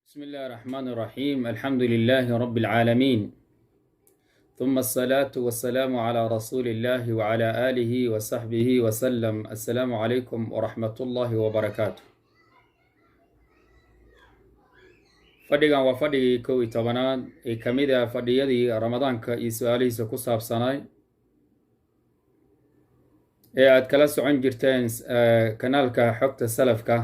بسم الله الرحمن الرحيم، الحمد لله رب العالمين، ثم الصلاة والسلام على رسول الله وعلى آله وصحبه وسلم. السلام عليكم ورحمة الله وبركاته. Fadhigan waa fadhigii 11aad ee ka mid ah fadhiyadii Ramadaanka iyo su-aalihiisa ku saabsanaay ee aad kala socon jirteen kanaalka Xogta Salafka.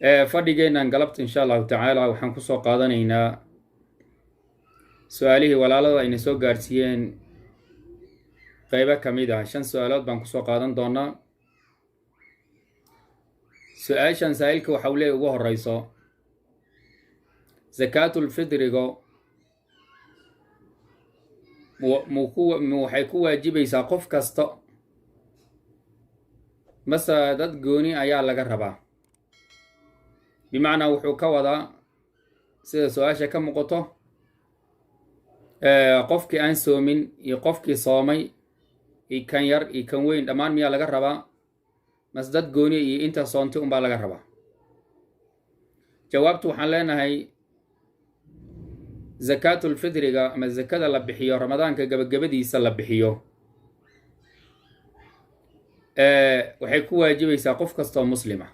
Fadhigeennan galabta, insha Allahu tacaala, waxaan kusoo qaadanaynaa su-aalihii walaalada ayna soo gaarsiiyeen qeybo ka mid ah. Shan su-aalood baan kusoo qaadan doonaa. Su-aashan saa'ilka waxa uu leey ugu horeyso: sakaatulfidrigo mu waxay ku waajibaysaa qof kasta mase dad gooni ayaa laga rabaa? Bimacnaa, wuxuu ka wadaa, sida su-aasha ka muuqato, qofkii aan soomin iyo qofkii soomay iyo kan yar iyo kan weyn dhammaan miyaa laga rabaa, mase dad gooni iyo inta soontay unbaa laga rabaa? Jawaabtu waxaan leenahay, zakaatulfidriga ama zakada la bixiyo Ramadaanka gabagabadiisa la bixiyo waxay ku waajibaysaa qof kastoo muslima.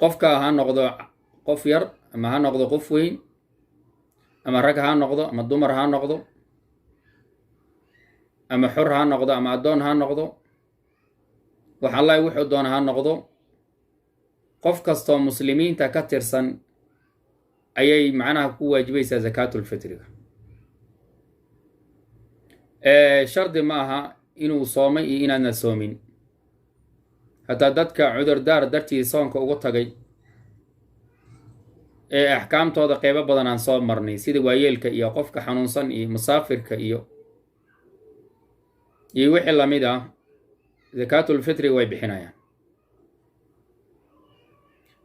Qofka ha noqdo qof yar ama ha noqdo qof weyn, ama rag ha noqdo ama dumar ha noqdo, ama xor ha noqdo ama addoon ha noqdo, wax Allahi wuxuu doona ha noqdo, qof kastoo muslimiinta ka tirsan ayay macnaha ku waajibaysaa zakaatulfitriga. Shardi ma aha inuu soomay iyo inaadna soomin. Hataa dadka cudurdaar dartii soonka ugu tagay ee axkaamtooda qeybo badan aan soo marnay, sida waayeelka iyo qofka xanuunsan iyo musaafirka iyo wixii lamid ah, zakaatulfitriga way bixinayaan.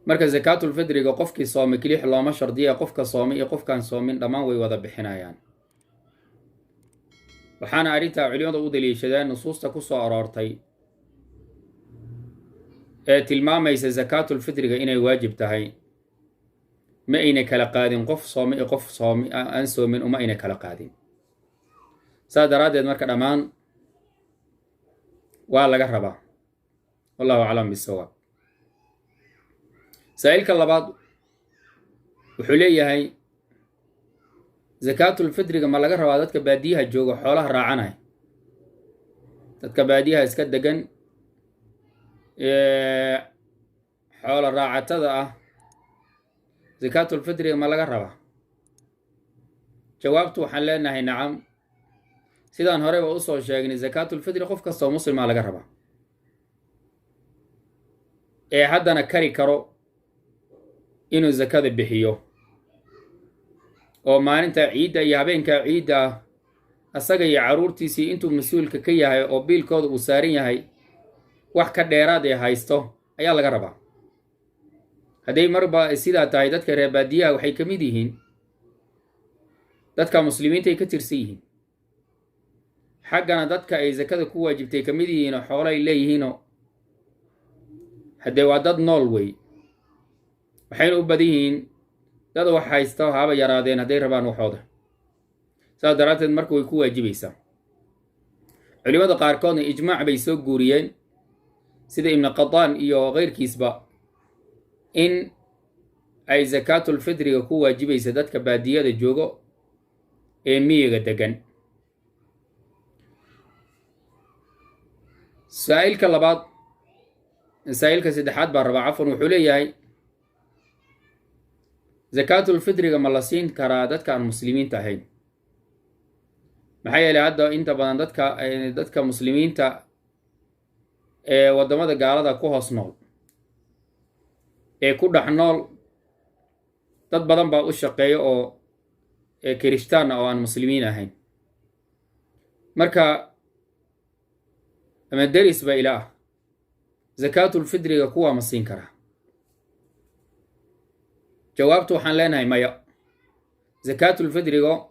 Marka zakaatulfitriga qofkii soomay keliix looma shardiya. Qofka soomay iyo qofkaan soomin dhammaan way wada bixinayaan. Waxaana arrintaa culimadu u daliishadeen nusuusta ku soo aroortay ee tilmaamaysa zakaatulfitriga inay waajib tahay. Ma ayna kala qaadin qof soomay iyo qof soomi aan soomin, uma ayna kala qaadin. Saas daraaddeed marka dhammaan waa laga rabaa. Wallahu aclam bisawaab. Saa'ilka labaad wuxuu leeyahay: zakaatulfitriga ma laga rabaa dadka baadiyaha jooga, xoolaha raacanaya, dadka baadiyaha iska degan, xoola raacatada ah? Zakaatulfitriga ma laga rabaa? Jawaabtu waxaan leenahay nacam. Sidaan horeyba usoo sheegnay, zakaatulfitri qof kastoo muslimaa laga rabaa ee haddana kari karo inuu zakada bixiyo, oo maalinta ciidda iyo habeenka ciidda ah asaga iyo carruurtiisii intuu mas-uulka ka yahay oo biilkooda uu saaran yahay wax ka dheeraad ee haysto ayaa laga rabaa. Hadday marba sidaa tahay, dadka reer baadiyaha waxay ka mid yihiin dadka muslimiinta ay ka tirsan yihiin, xaggana dadka ay zakada ku waajibtay ka mid yihiinoo xoolo ay leeyihiinoo haddee waa dad nool wey. Waxayna u badan yihiin dad wax haysta, haba yaraadeen hadday rabaan waxooda. Saas daraadteed marka way ku waajibaysaa. Culimada qaarkoodna ijmaac bay soo guuriyeen, sida Ibnu Qataan iyo keyrkiisba, in ay zakaatulfitriga ku waajibaysa dadka baadiyada joogo ee miyiga degan. Saa'ilka labaad, saa'ilka saddexaad baa rabaa, cafwan, wuxuu leeyahay: zakaatulfitriga ma la siin karaa dadka aan muslimiinta ahayn? Maxaa yeelay, hadda inta badan dadka muslimiinta ee waddamada gaalada ku hoos nool ee ku dhex nool, dad badan baa u shaqeeya oo kirishtaanna oo aan muslimiin ahayn. Marka ama deris ba ila ah, zakaatulfitriga kuwaa ma siin karaa? Jawaabtu waxaan leenahay maya. Zakaatulfitriga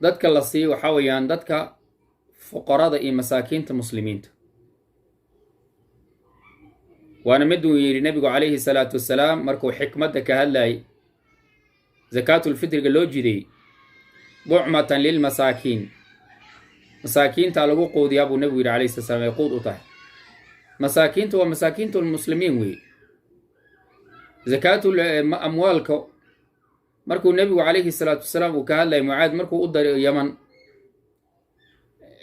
dadka la siiyo waxaa weeyaan dadka fuqarada iyo masaakiinta muslimiinta. Waana miduu yidhi Nebigu calayhi salaatu wasalaam markuu xikmadda ka hadlayay zakaatulfitriga loo jideeyey: "Ducmatan lilmasaakiin", masaakiintaa lagu quudiyaa buu Nebigu yidhi calayhi salat slam, ay quud u tahay masaakiinta. Waa masaakiintu lmuslimiin weeye. Zakaatul amwaalka markuu Nebigu calayhi salaatu wasalaam uu ka hadlayay Mucaad, markuu u daray Yaman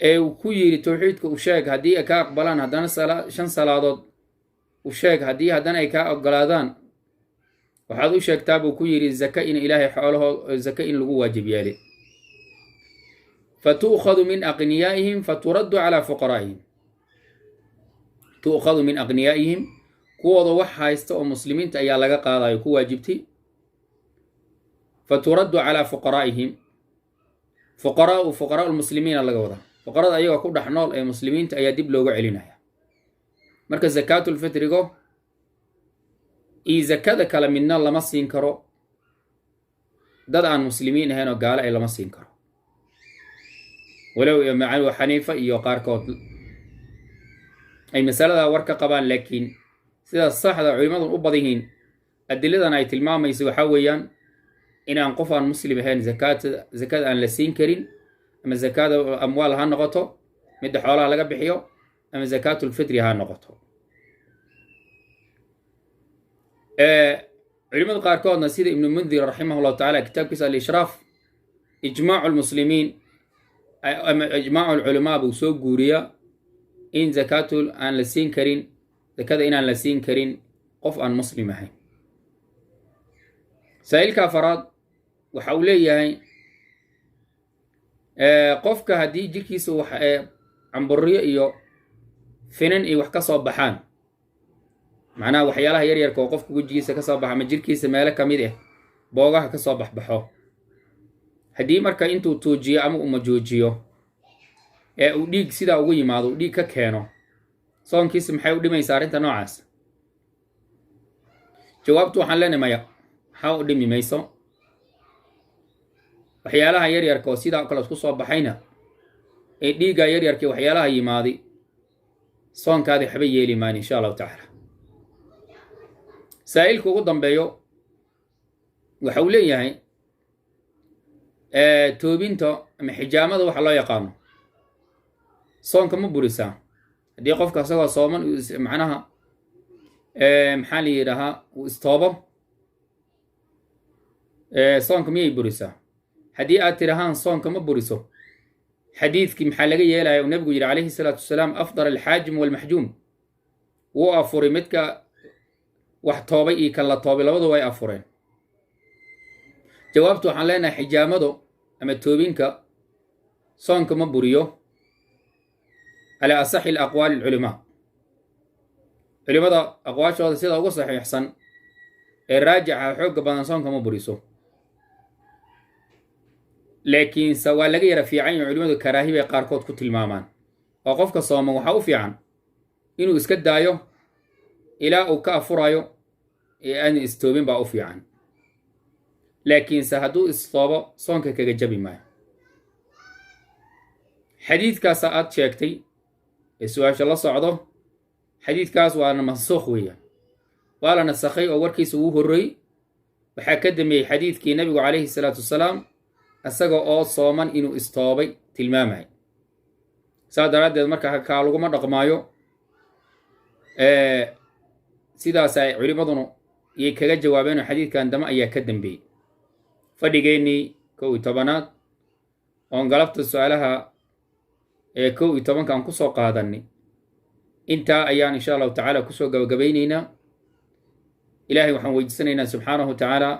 ee uu ku yidhi: "Towxiidka u sheeg, haddii ay ka aqbalaan haddana shan salaadood u sheeg, haddii haddana ay kaa ogolaadaan waxaad u sheegtaa," buu ku yidhi, "zaka in Ilaahay xoolahoo zaka in lagu waajib yeelay, fatu'khadu min aqniyaa'ihim faturaddu calaa fuqaraa'ihim." Tu'khadu min aqniyaa'ihim, kuwooda wax haysta oo muslimiinta ayaa laga qaadayo ku waajibtay, faturaddu calaa fuqaraa'ihim. Fuqaraau, fuqaraau lmuslimiina laga wadaa, fuqarada ayagoo ku dhex nool ee muslimiinta ayaa dib looga celinaya. Marka zakaatulfitrigo iyo zakada kale midna lama siin karo dad aan muslimiin ahayn oo gaalo ay lama siin karo, walow Abu Xaniifa iyo qaarkood ay masaladaa war ka qabaan. Laakiin sidaas saxda culimadun u badan yihiin, adiladan ay tilmaamayso, waxaa weeyaan inaan qof aan muslim ahayn zakada aan la siin karin, ama zakaada amwaal ha noqoto, midda xoolaha laga bixiyo, ama zakaatulfitri ha noqoto. Culimada qaarkoodna, sida Ibnu Mundir raximah llahu tacala kitaabkiisa Alishraaf, ijmaacu lmuslimiin ama ijmaacu lculamaa buu soo guuriyaa in zakaatul aan la siin karin, zakada inaan la siin karin qof aan muslim ahayn. Saa'ilka afaraad waxa uu leeyahay: qofka haddii jirkiisa wax camburiyo iyo finan iyo wax ka soo baxaan, macnaha waxyaalaha yaryarka oo qofka wejigiisa ka soo baxa ama jirkiisa meelo ka mid ah boogaha ka soo baxbaxo, haddii marka intuu tuujiyo ama uu majoojiyo ee uu dhiig sidaa ugu yimaado, uu dhiig ka keeno, soonkiisa maxay u dhimaysaa arrinta noocaas? Jawaabtu waxaan leenahay maya, maxaa u dhimi mayso. Waxyaalaha yaryarka oo sidaa kale isku soo baxayna ee dhiigga yaryarkii waxyaalaha yimaaday soonkaadi waxba yeeli maan, insha Allahu tacaala. Saa'ilka ugu dambeeyo waxa uu leeyahay: toobinta ama xijaamada waxa loo yaqaano soonka ma burisaa? Haddii qofka isagoo sooman macnaha, maxaa la yidhaahaa, uu istoobo, soonka miyay burisaa? Haddii aad tirahaan soonka ma buriso, xadiidkii maxaa laga yeelaya uu Nebigu yidhi calayhi salaatu wasalaam: "Afdara alxaajim walmaxjuum"? Wuu afuray midka wax toobay iyo kan la toobay, labadu way afureen. Jawaabtu waxaan leenahay xijaamadu ama toobinka soonka ma buriyo calaa asaxi aqwaali alculamaa. Culimada aqwaashooda sida ugu saxiixsan ee raajixa, xoogga badan, soonka ma buriso. Laakiinse waa laga yara fiican yahay, culimadu karaahi bay qaarkood ku tilmaamaan, oo qofka sooman waxaa u fiican inuu iska daayo ilaa uu ka afurayo ee aan istoobin baa u fiican. Laakiinse hadduu istoobo, soonka kaga jabi maayo. Xadiidkaasa aad sheegtay ee su-aasha la socdo, xadiidkaas waana mansuukh weeyaan, waa la nasakhay oo warkiisa wuu horreey. Waxaa ka dambeeyey xadiidkii Nabigu calayhi salaatu wasalaam isaga oo sooman inuu istoobay tilmaamay. Saas daraaddeed marka kaa laguma dhaqmaayo. Sidaas ay culimaduna yay kaga jawaabeen oo xadiidkan dame ayaa ka dambeeyey. Fadhigeennii 11aad oon galabta su-aalaha ee 11-ka aan kusoo qaadanay intaa ayaan insha Allahu tacaala kusoo gabagabaynaynaa. Ilaahay waxaan weydiisanaynaa subxaanahu wa tacaala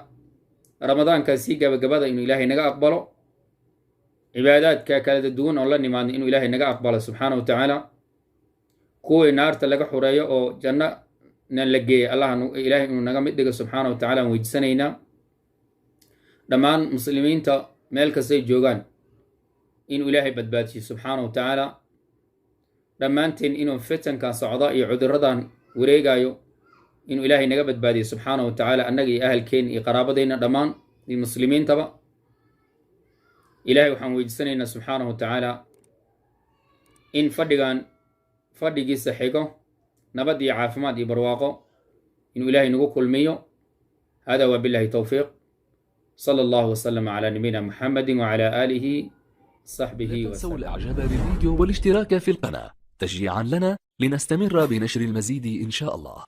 ramadaankaa sii gabagabada inuu Ilaahay naga aqbalo, cibaadaadka kala duwan oo la nimaadno inuu Ilaahay naga aqbalo subxaanahu wa tacaala, kuwii naarta laga xureeyo oo jannana la geeyay Allah Ilaahay inuu naga mid dhigo subxaana wa tacala aan weydiisanaynaa. Dhammaan muslimiinta meel kastay joogaan inuu Ilaahay badbaadiyo subxaana wa tacaala, dhammaanteen inuu fitankan socda iyo cuduradan wareegayo inuu Ilaahay naga badbaadiyo subxaana wa tacaala, annaga iyo ahalkeen iyo qaraabadeenna dhammaan iyo muslimiintaba. Ilahay waxaan weydiisanaynaa subxaanahu wa tacaala in fadhigan fadhigiisa xigo Nabad iyo caafimaad iyo barwaaqo inuu Ilaahay nagu kulmiyo. Hada wabillahi towfiiq. Sala Allahu wasalama calaa nabiyina Muxamadi wacala aalihi لا صحبه تنسوا وسلم. الإعجاب بالفيديو والاشتراك في القناة تشجيعا لنا لنستمر بنشر المزيد إن شاء الله.